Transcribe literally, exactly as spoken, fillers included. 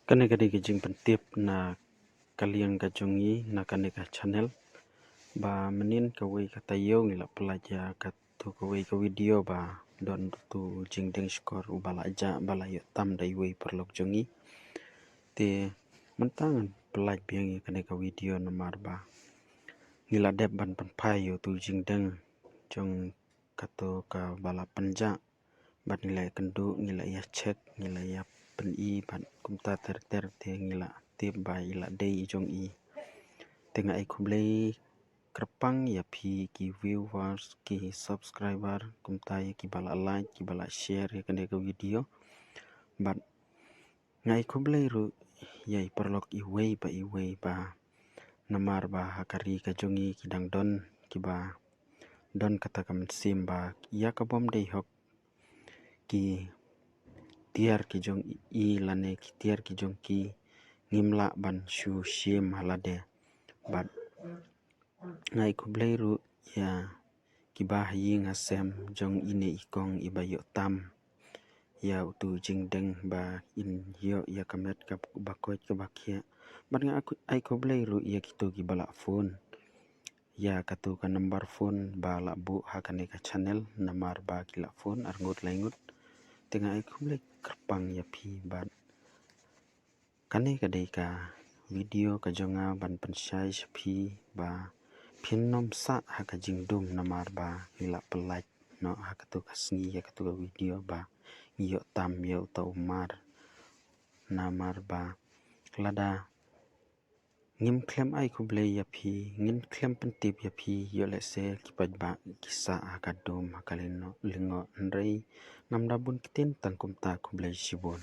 Kane ka dei ka jingpyntip na ka liang ka jong ngi na kane ka channel. Ba mynnin kawei ka taïew ngi la pyllait ïa kato kawei ka video ba don uto u jingdeng shkor uba la jah ba la ïoh tam da iwei paralok jong ngi. Te mynta ngan pyllait biang ïa kane ka video namar ba ngi la dep ban pynphai ïa uto u jingdeng jong kato kaba la pynjah. Bad ngi la ïakynduh, ngi la ïa check, ngi la ïa pyni bad kumta ter ter te ngi la tip ba i la dei i jong i. Te nga ai khublei kyrpang ïa phi ki viewers, ki subscriber, kumta ïa kiba la like, kiba la share ïa kane ka video. Bad nga ai khublei ruh ïa i paralok iwei pa iwei ba namar ba ha ka ri ka jong ngi ki dang don kiba don kata ka mynsiem ba ïa ka bym dei hok ki tiar ki jong i lane ki tiar ki jong ki ngim lah ban shu shim ha lade. Bad nga ai khublei ruh ïa kiba ha ïing ha sem jong ine i kong iba ïoh tam ïa uto u jingdeng ba in ïoh ïa ka met kaba koit kaba khiah. Bad nga ai khublei ruh ïa kito kiba la phone ïa kato ka number phone ba la buh ha kane ka channel namar ba ki la phone arngut laingut. Te nga ai khublei kyrpang ïa phi bad kane ka dei ka video ka jong nga ban pynshai sha phi ba phin nym sah ha ka jingdum namar ba ngi la pyllait noh ha kato ka sngi ïa kato ka video ba ngi ïoh tam ïa uto u mar. Namar ba lada ngim khlem ai khublei ïa phi, ngim khlem pyntip ïa phi, ïoh lehse ki paidbah ki sah ha ka dum ha ka lyngngoh, hynrei ngam da bun ktien tang kumta, khublei shibun.